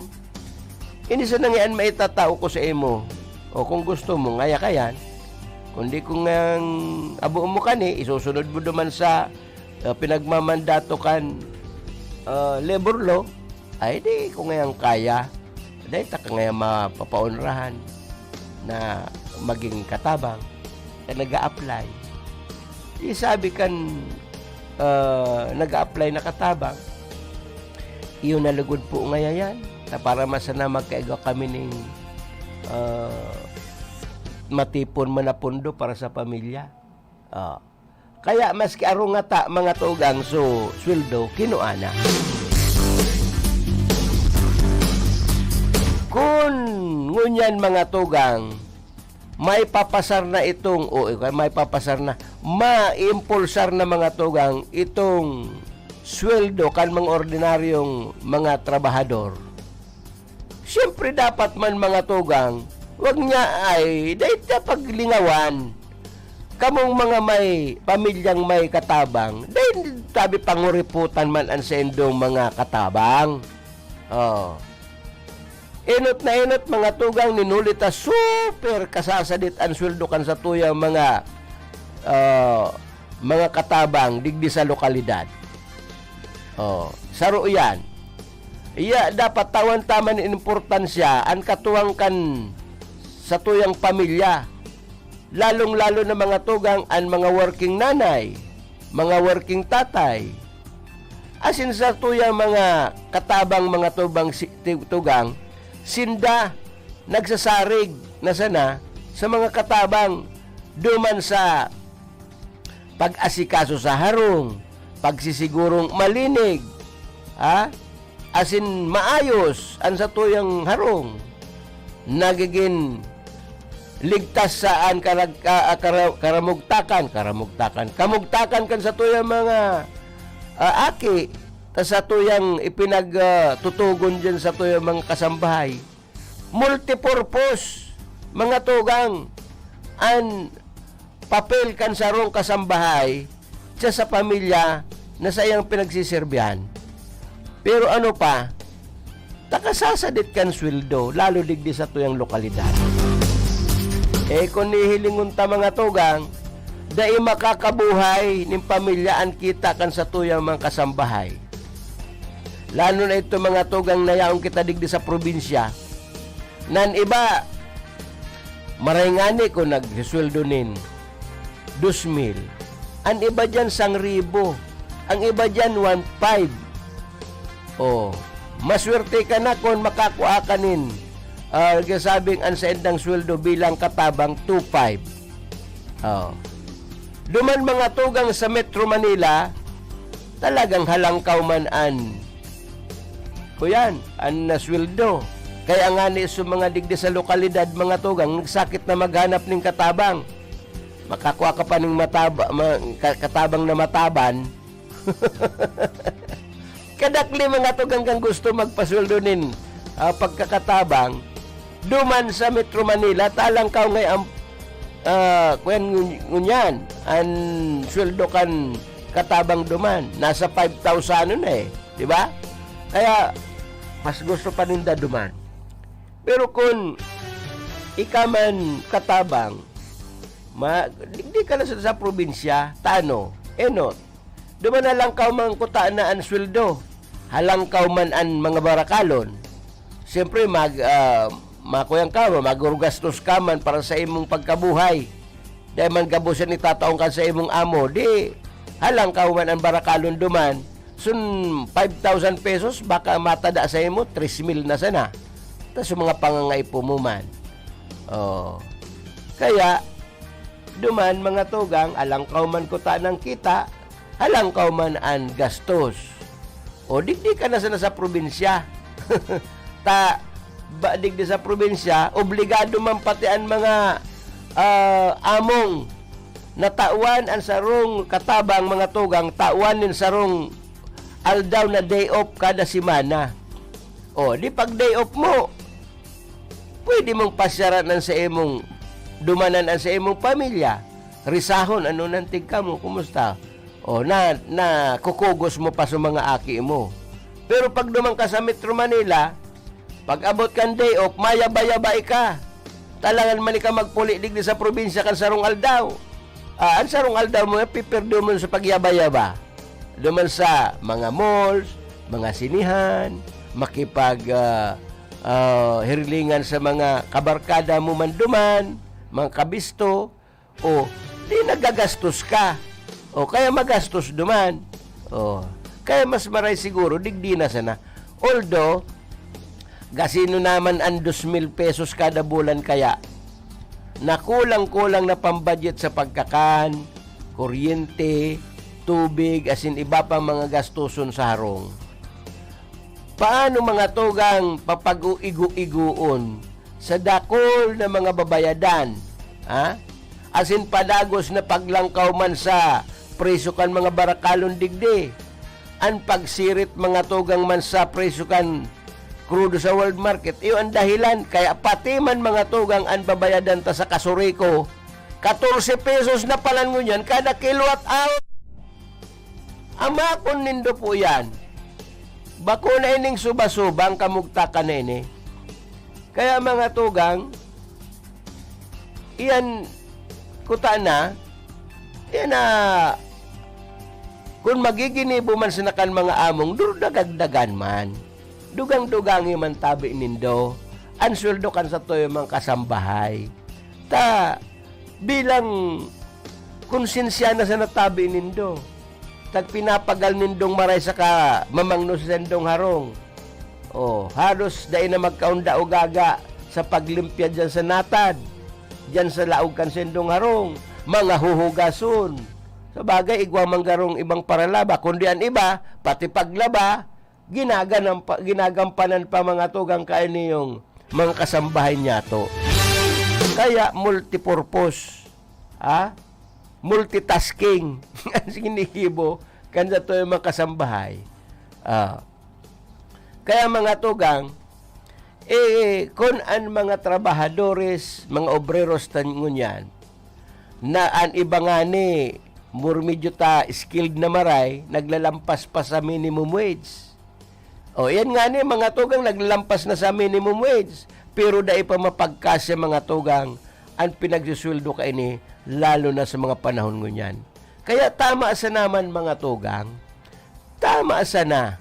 Ini sana ngaya an maitatao ko sa imo. O kung gusto mo, ngaya kayan. Kundi kung ang abo mo kani, isusunod mo duman sa, ah, pinagmamandato kan, ah, labor law, ay di ko ngayang kaya. Dai taka ngaya mapapaonrahan na maging katabang ka nag-a-apply. Isabi kan, ah, nag-a-apply na katabang, "Iyo na lugod po ngaya yan, ta para masana magkaigwa kami ning, ah, matipon man na pondo para sa pamilya." Ah. Kaya maski arong ngata, mga tugang, so, sweldo, kinua na. Kun ngunyan, mga tugang, maipapasar na itong, o, maipapasar na, maimpulsar na, mga tugang, itong sweldo kan mga ordinaryong mga trabahador. Siyempre, dapat man, mga tugang, wag niya ay, dahil niya paglingawan, kamong mga may pamilyang may katabang, dahil sabi panguriputan man ang saindong mga katabang. Oh. Enot na enot, mga tugang, nin huli ta super kasasadit an sweldo kan satuyang mga, ah, mga katabang digdi sa lokalidad. Oh, saro iyan. Iya, dapat tawan ta man importansya an katuwang kan satuyang pamilya. Lalong-lalo na, mga tugang, an mga working nanay, mga working tatay, asin satuyang mga katabang, mga tubang si-, tu-, tugang, sinda nagsasarig na sana sa mga katabang duman sa pag-asikaso sa harong, pagsisigurong malinig, ha? Asin maayos an satuyang harong. Nagigin ligtas sa an karag-, ka-, kara-, karamugtakan, karamugtakan, kamugtakan kan satuyang mga, ah, aki, ta satuyang ipinag-, ah, tutugon diyan satuyang mga kasambahay. Multipurpose, mga tugang, an papel kan sarong kasambahay siya sa pamilya na saiyang pinagsiserbihan. Pero ano pa, nakasasadit kan sweldo, lalo digdi sa tuyang lokalidad. Eh, kung nihilingon ta, mga tugang, dai makakabuhay nin pamilya an kita kan sa tuyang mga kasambahay. Lalo na ito, mga tugang, na yaon kita digdi sa probinsya. Nan iba, maray ngani kung nagsisweldo nin dos mil. An iba diyan, sang ribo. Ang iba diyan, one five. Oh, maswerte ka na kung makakua ka nin, ah, ginasabing an saindang sweldo bilang katabang, two five. Oh. Duman, mga tugang, sa Metro Manila, talagang halangkaw man an, kuyan, an nasweldo. Kaya ngani sa mga digdi sa lokalidad, mga tugang, nagsakit na maghanap nin katabang. Makakua ka pa ning mataba-, ma-, ka-, katabang na mataban. Kadakli, mga tugang, kan gusto magpasweldo nin, ah, pagkakatabang duman sa Metro Manila, talangkaw ngay ang, ah, kuyan ngun-, ngunyan, an sweldo kan katabang duman, nasa five thousand na eh, di ba? Kaya, mas gusto pa ninda duman. Pero kun ika man katabang, ma-, digdi ka na sa, sa probinsya, tano, enot. Duman halangkaw man kuta na an sweldo, halangkaw man an mga barakalon. Siyempre, mag, ah, makuyan ka, magurgastos ka man para sa imong pagkabuhay. Dai man gabos yan itataong ka sa imong amo, di halangkaw man an barakalon duman. Sun five thousand pesos, baka matada sa imo, tres mil na sana. Tas yung mga pangangaipo mo man. Oh. Kaya, duman, mga tugang, halangkaw man kuta ng kita, halangkaw man an gastos. O, digdi ka na sana sa probinsya. Ta, ba, digdi sa probinsya, obligado man pati an mga, ah, among na tawan an sarong katabang, mga tugang, tawan nin sarong aldaw na day off kada semana. O, di pag day off mo, pwede mong pasyaran an sa imong, dumanan an sa imong pamilya. Risahon, ano nantig ka mo, kumusta? O, na, na kukugos mo pa sa mga aki mo. Pero pag duman ka sa Metro Manila, pag abot kan day off, mayaba-yaba ika. Talangan man ika magpuli digdi sa probinsya kan sarong aldaw. Ah, an sarong aldaw mo, pipirdo mo sa pagyaba-yaba. Duman sa mga malls, mga sinihan, makipag, ah, ah, hirilingan sa mga kabarkada mo man duman, mga kabisto, o di nagagastos ka. O kaya magastos duman. O, kaya mas maray siguro, digdi na sana. Although, gasino naman ang dos mil pesos kada bulan kaya? Nakulang-kulang na pambudget sa pagkakan, kuryente, tubig, asin iba pang mga gastuson sa harong. Paano, mga tugang, papag-igo-igoon sa dakul na mga babayadan, ha? Asin padagos na paglangkaw man sa presyo kan mga barakalon digdi. an pagsirit, mga tugang, man sa presyo kan krudo sa world market. Iyo an dahilan kaya pati man, mga tugang, an babayadan ta sa kasuriko, katorse pesos na palan ngunyan kada kilowatt hour. Amakon nindo po yan. Bako na ining suba-suba an kamugtakan na ini. Kaya, mga tugang, iyan, kuta na, iyan na, kun magiginibo man sana kan mga among, durdagagdagan man. Dugang-dugangi man tabi nindo an sweldo kan satuyang mga kasambahay. Ta, bilang konsensya na sana tabi nindo, tag pinapagal nindong maray saka mamangno sa sindong harong. Oh, halos dai na magkaunda o gaga sa paglimpya diyan sa natad, diyan sa laog kan sindong harong, mga huhugason. Sa bagay, igwa man garong ibang paralaba, kundi an iba, pati paglaba, ginaganampa-, ginagampanan pa, mga tugang, kainiyong mga kasambahay niyato. Kaya multipurpose, ah, multitasking ang ginigibo kan satuyang mga kasambahay. Ah. Kaya, mga tugang, eh, kun an mga trabahadores, mga obreros ta ngunyan, na an iba ngani, murmidyo ta skilled na maray, naglalampas pa sa minimum wage. O, yan ngani, mga tugang, naglalampas na sa minimum wage, pero dai pa mapagkasya, mga tugang, an pinagsusweldo kaini, lalo na sa mga panahon ngunyan. Kaya tama sana man, mga tugang, tama sana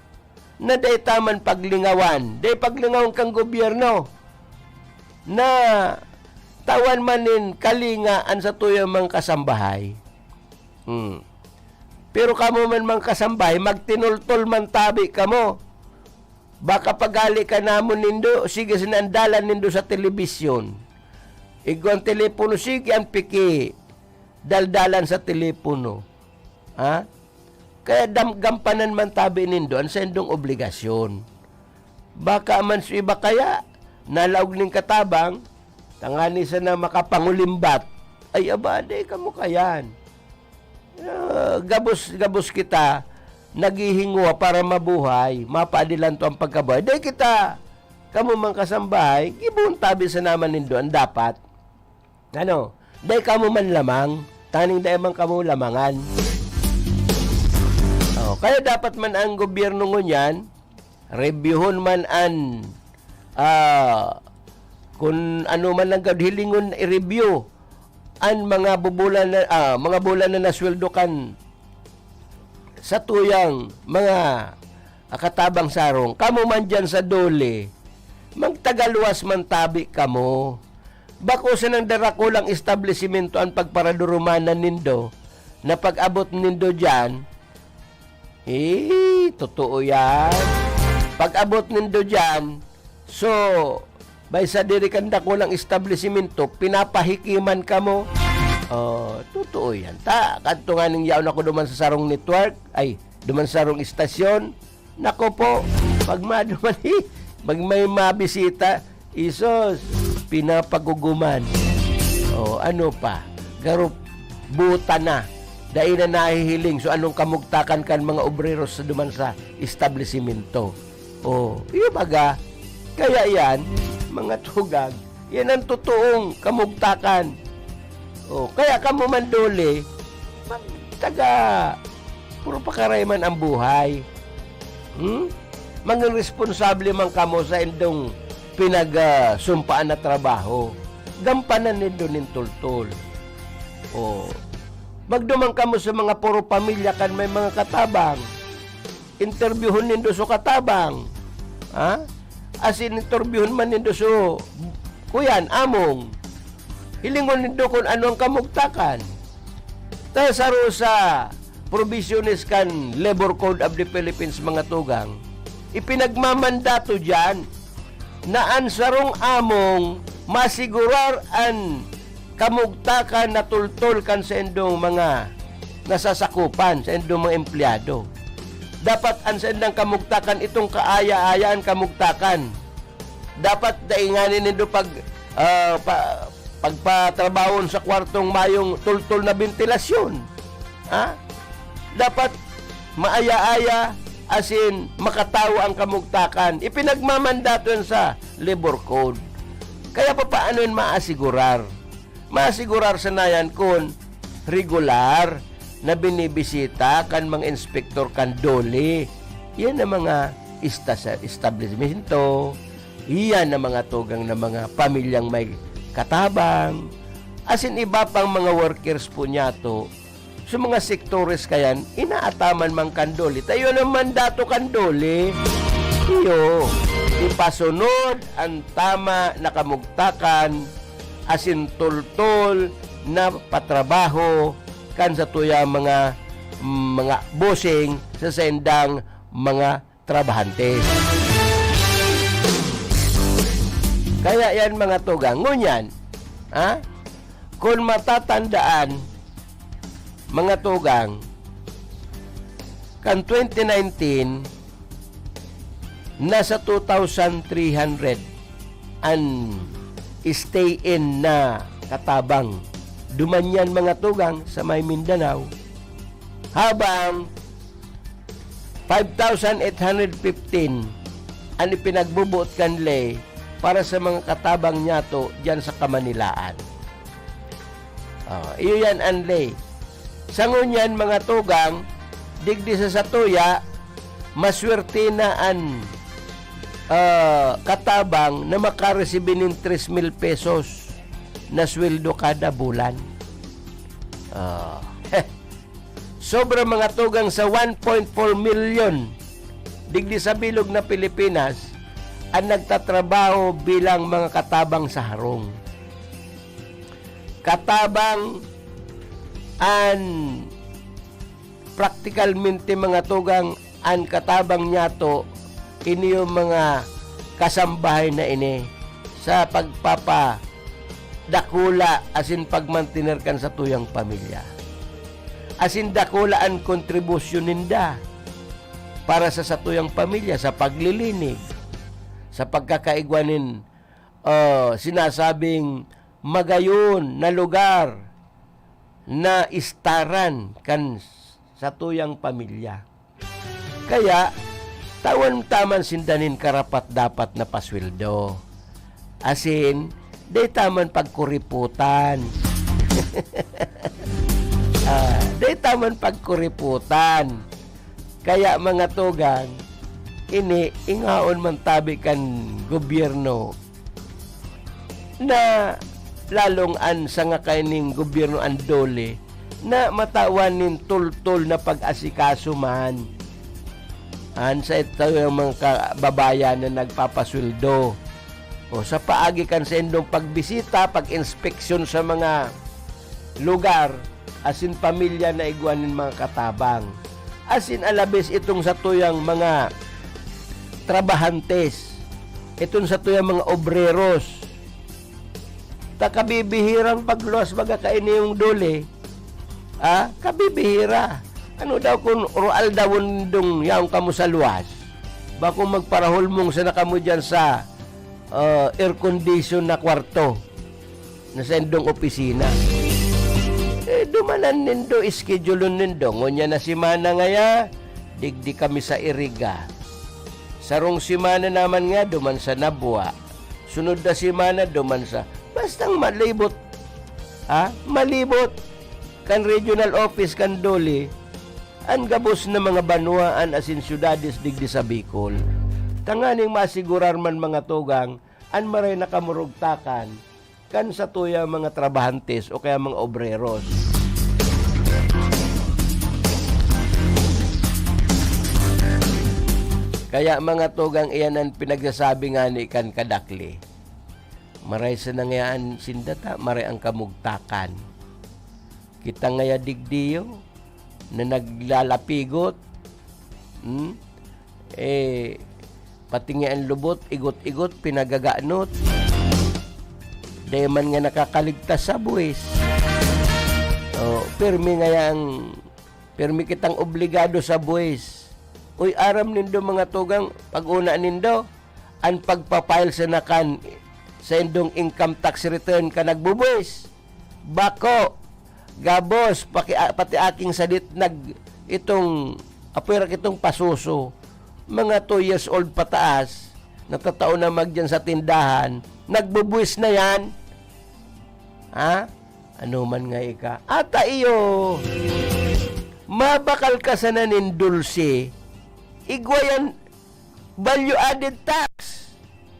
na dai ta man paglingawan, dai paglingawan kan gobyerno na tawan man nin kalinga an satuyang mga kasambahay. Hmm. Pero kamo man, mga kasambahay, magtinultol man tabi kamo. Baka paghale ka namon nindo, sige sana an dalan nindo sa telebisyon. Igwa an telepono, sige an piki daldalan sa telepono. Ha? Kaya dam-, gampanan man tabi nindo an saindong obligasyon. Baka man sa iba kaya, nalaog nin katabang, tangani sana makapangulimbat. Ay, aba, di kamo kayan. Ah, gabos, gabos kita naghihingwa para mabuhay, mapaadilan to ang pagkabuhay. Di kita, kamo man kasambahay, gibohon tabi sana man nindo an dapat. Ano, dai kamo man lamang, taning dai man kamo lamangan. Oh, kaya dapat man ang gobyerno ngunyan, reviewhon man an, ah, kun ano man lang gad hilingon i-review an mga bubulan na, ah, mga bulan na nasweldo kan satuyang mga, ah, katabang sarong. Kamo man diyan sa DOLE, magtagaluwas man tabi kamo. Bako sanang darakulang establisimento an pagparadurumanan nindo, na pag-abot nindo diyan, eh, totoo yan. Pag-abot nindo diyan, so, may sadiri kan dakulang establisimento, pinapahikiman kamo. Oh, totoo yan. Ta, kadto nga ning yaon ako duman sa sarong network, ay, duman sa sarong istasyon, nako po, pag maduman, pag may mabisita, isos, pinapaguguman. O, ano pa? Garup, buta na. Dai na nahihiling. So, anong kamugtakan kan mga obreros sa duman sa establisimento? O, iyo baga. Kaya yan, mga tugang, yan ang totoong kamugtakan. O, kaya kamo man DOLE, magtaga, puro pakaray man ang buhay. Hmm? Maging responsable man kamo sa indong pinagsumpaan na trabaho. Gampanan nindo nin tultol. O, magduman kamo sa mga puro pamilya kan may mga katabang. Interbyuhon nindo so katabang. Ha? As in, interbyuhon man nindo so, kuyan, among. Hilingon nindo kun ano ang kamugtakan. Ta saro sa provisiones kan Labor Code of the Philippines, mga tugang, ipinagmamandato diyan na an sarong among masigurar an kamugtakan na tultol kan saindong mga nasasakupan, saindong mga empleyado. Dapat an saindang kamugtakan, itong kaaya-aya an kamugtakan. Dapat dai ngani nindo pag, ah, pa-, pagpatrabahon sa kwartong mayong tultol na bentilasyon. Ha? Dapat maaya-aya, asin makatawo ang kamugtakan. Ipinagmamandato yan sa labor code. Kaya papaano yan maasigurar? Maasigurar sana yan kun regular na binibisita kan mga inspektor kan DOLE. Yan ang mga ista-, establishmento, iyan ang mga tugang na mga pamilyang may katabang, asin iba pang mga workers po niyato. Sa mga sektores kayan, inaataman man kan DOLE. Ta iyo ang mandato kan DOLE. Iyo, ipasunod ang tama na kamugtakan asin tultol na patrabaho kan satuyang mga, mga bossing sa saindang mga trabahante. Kaya yan, mga tugang. Ngunyan, ha? Kung matatandaan, mga tugang, kan twenty nineteen, nasa two thousand three hundred an stay-in na katabang. Duman yan, mga tugang, sa may Mindanao. Habang five thousand eight hundred fifteen an ipinagbubuot kan ley para sa mga katabang niyato diyan sa Kamanilaan. Oh, iyo yan an ley. Sa ngunyan, mga tugang, digdi sa satuya, maswerte na an, ah, katabang na makaresibi nin tres mil pesos na sweldo kada bulan. Ah, sobra, mga tugang, sa one point four milyon digdi sa bilog na Pilipinas an nagtatrabaho bilang mga katabang sa harong. Katabang an praktikalmente, mga tugang, an katabang niyato, ini yung mga kasambahay na ini sa pagpapadakula asin pagmantener kan satuyang pamilya. Asin dakula an kontribusyon ninda para sa satuyang pamilya, sa paglilinig, sa pagkakaigwa nin, ah, sinasabing magayon na lugar na istaran kan satuyang pamilya. Kaya, tawan ta man sinda nin karapat-dapat na pasweldo. Asin, dai ta man pagkuriputan. Ah, dai ta man pagkuriputan. Kaya, mga tugang, ini, ingaon man tabi kan gobyerno na lalong an sanga kaining gobyerno an DOLE na matawan nin tultol na pag-asikaso man an sa itong mga kababayan na nagpapasweldo. O sa paagi kan saindong pagbisita, pag-inspeksyon sa mga lugar, asin pamilya na igwa nin mga katabang. Asin alabes itong satuyang mga trabahantes, itong satuyang mga obreros. Ta kabibihirang pagluwas baga kaini yung DOLE. Ah, kabibihira. Ano daw kun rual daw nindong yaon kamo sa luwas? Bako magparahulmong sana kamo diyan sa, ah, air condition na kwarto na saindong opisina. Eh, dumanan nindo, schedule nindo. Ngunyan na semana ngaya, digdi kami sa Iriga. Sarong semana naman nga, duman sa Nabua. Sunod na semana, duman sa, bastang malibot, ha? Malibot kan regional office kan DOLE, an gabos na mga banwaan asin syudades digdi sa Bicol. Tanganing masigurar man, mga tugang, an maray na kamurugtakan kan satuyang mga trabahantes o kaya mga obreros. Kaya, mga tugang, iyan an pinagsasabi ngani kan kadakli. Maray sa nangayaan sinda ta, maray ang kamugtakan. Kita ngaya digdiyo na naglalapigot, hmm? Eh, pati nga an lubot, igot-igot, pinagaganot. Dai man nga nakakaligtas sa buwis. Oh, pirmi ngaya ang, pirmi kitang obligado sa buwis. Uy, aram nindo, mga tugang, pag-una nindo, an pagpa-file sana kan saindong income tax return kan nagbubuwis. Bako, gabos, paki-, a-, pati aking sadit nag-, itong Apoy ra kitong pasuso, mga two years old pataas, natatao na magdiyan sa tindahan, nagbubuwis na yan. Ha? Ano man nga ika? Ata iyo, mabakal ka sana nin dulce, igwa yan, value added tax.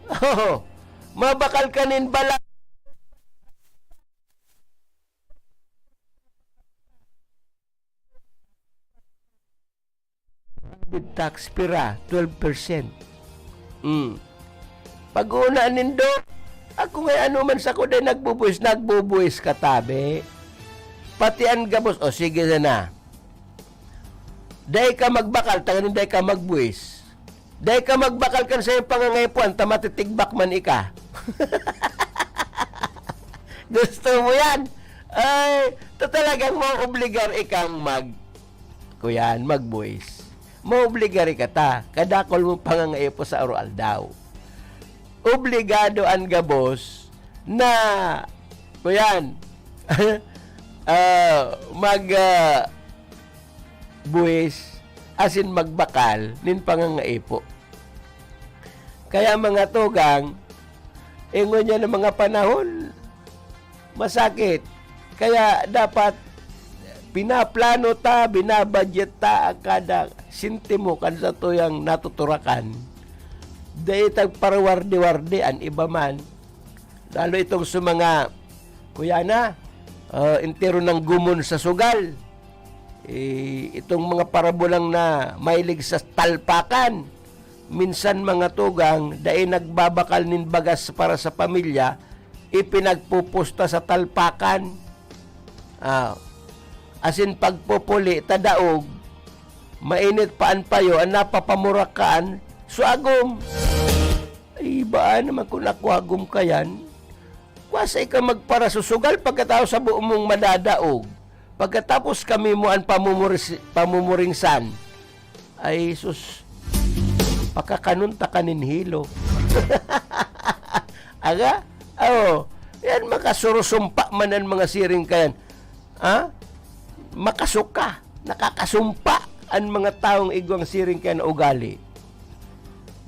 Oh, mabakal ka nin bala- With tax, pira? Twelve percent. Mm. Pag-una nindo, ako nga ano man sa kuday nagbubuhis, nagbubuhis ka tabi. Pati an gabos, o sige na. Dai ka magbakal, tanganing dai ka magbuhis. Dai ka magbakal kan sa iyong pangangaipuan, ta matitigbak man ika. Gusto mo yan? Ay, ta talagang maobligar ikang mag-, kuyan, magbuhis. Maobligar ika ta, kadakol mo pangangaipo sa aroaldaw. Obligado an gabos na, kuyan, ah, mag, ah, buhis asin magbakal nin pangangaipo. Kaya mga tugang, ingon yan ang mga panahon, masakit. Kaya dapat pinaplano ta, binabudget ta ang kada sentimo kan satuyang natuturakan. Dai tagparawarde-warde an iba man. Lalo itong sa mga, kuya na, ah, entero ng gumon sa sugal. Eh, itong mga parabulang na mahilig sa talpakan, minsan mga tugang, dai nagbabakal nin bagas para sa pamilya, ipinagpupusta sa talpakan. Ah, asin pagpupuli, tadaog, mainit pa an payo, an napapamurakaan, suagom. Ay, baan naman kung nakuhagom ka yan? Kwasay ka magparasusugal pagkatapos sa buo mong madadaog. Pagkatapos kami mo an pamumoris-, pamumoringsan. Ay, sus, pakakanon ta ka nin hilo. Aga? Oo. Yan, makasurusumpa man ang mga siring kayan. Ha? Makasuka. Nakakasumpa an mga taong igwang siring kayan na ugali.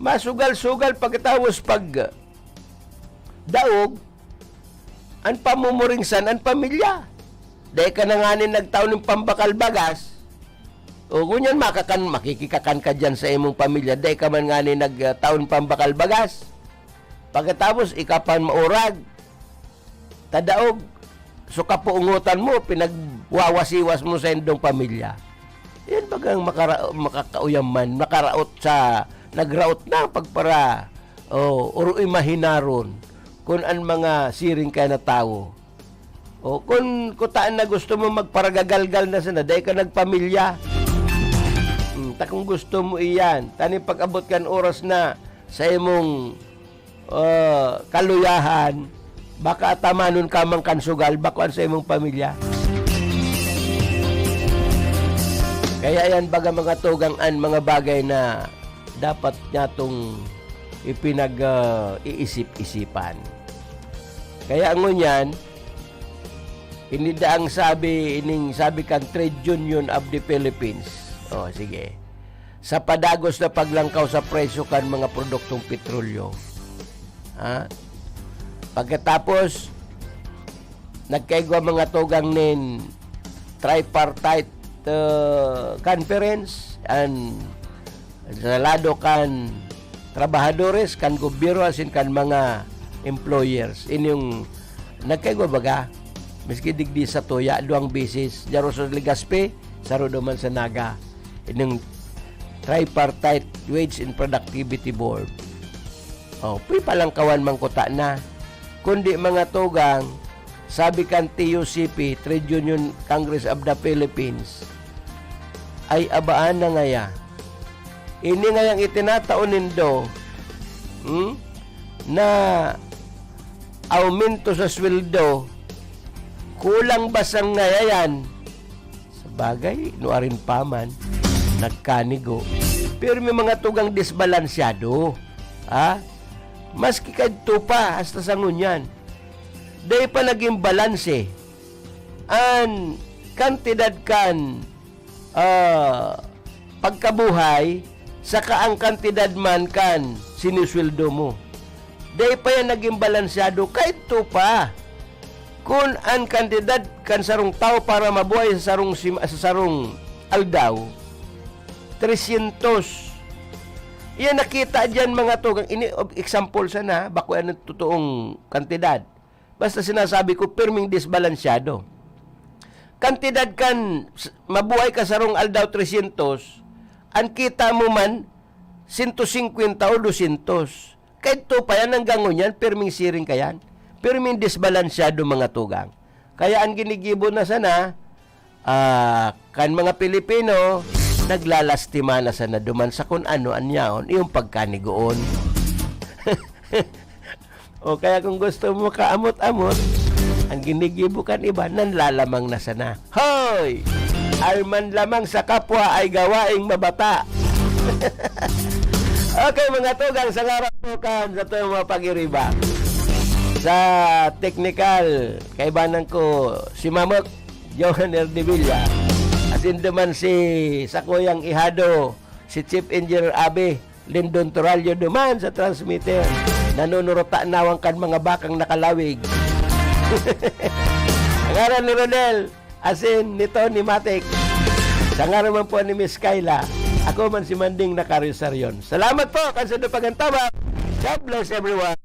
Masugal-sugal pagkatapos pag daog, an pamumuringsan, an pamilya. Dai ka na ngani nagtao nin pambakal bagas. O, ngunyan makakan-, makikikakan ka diyan sa imong pamilya, dai ka man ngani nagtao nin pambakal bagas. Pagkatapos, ika pa an maurag, tadaog, so kapuungotan mo, pinagwawasiwas mo sa indong pamilya. Yan bagang makara-, makakauyam man, makaraot sa, nagraot na pagpara-, o, or imahinaron kun an mga siring kaya na tawo. O, kun kutaan na gusto mo magparagagalgal na sana, dai ka nagpamilya. Hmm, ta kung gusto mo iyan, tani pag-abot kan oras na sa imong, ah, kaluyahan, baka atamanon ka man kan sugal, bako an sa imong pamilya. Kaya yan, baga mga tugang, an mga bagay na dapat nyatong ipinag, ah, iisip-isipan. Kaya ngunyan, ini daang sabi, ining sabi kan Trade Union of the Philippines. O, sige. Sa padagos na paglangkaw sa presyo kan mga produktong petrolyo. Ha? Pagkatapos, nagkaigwa mga tugang nin tripartite, uh, conference and sa lado kan trabahadores, kan gobyerno, asin kan mga employers. Ining nagkaigwa baga, miski digdi sa Tuya, duwang beses, diaro sa Legazpi, saro duman sa Naga. Ining Tripartite Wage and Productivity Board. O, pipalangkawan man kuta na. Kundi mga tugang, sabi kan T U C P, Trade Union Congress of the Philippines, ay abaan na ngaya. Ini ngayang itinatao nindo, hmm, na aumento sa sweldo, kulang ba sa ngaya yan? Sabagay, nuarin pa man, nagkanigo. Pero may mga tugang disbalansyado, ha? Maski kadto pa, hasta sa ngunyan, dai pa naging balanse an kantidad kan, ah, pagkabuhay, saka ang kantidad man kan sinisweldo mo. Dai pa yan naging balansyado, kaidto pa. Kun an kantidad kan sarong tawo para mabuhay sa sarong sima-, sa sarong aldaw, tresyentos. Iya nakita diyan, mga tugang, ini ob-, example sana, bako yan ang totoong kantidad. Basta sinasabi ko, pirming disbalansyado. Kantidad kan s-, mabuhay ka sarong aldaw, tresyentos, an kita mo man, sento singkwenta o dosyentos. Kaidto pa yan, hanggang ngunyan, pirming siring ka yan. Pirming disbalansyado, mga tugang. Kaya ang ginigibo na sana, ah, kan mga Pilipino, naglalastima na sana duman sa kun ano an yaon, iyong pagkanigoon. O kaya kung gusto mo kaamot-amot, ang ginigibo kan iba, nanlalamang na sana. Hoy! An manlamang sa kapwa ay gawaing mabata. Okay, mga tugang, sa ngaran po kan sa tuyang mga pag-iriba. Sa technical, kaibanan ko si Mamok, Johan Erdevilla. Asin duman si sakuyang ihado, si Chief Engineer Abe Lindon Torallo duman sa transmitter. Nanunurota nawang kan mga bakang nakalawig. Ngaran ni Rodel, asin ni Tony Matic. Sa ngaran man po ni Miss Kyla, ako man si Manding Nakaryo Sarion. Salamat po, kan sa Dupagan Tabak. God bless everyone.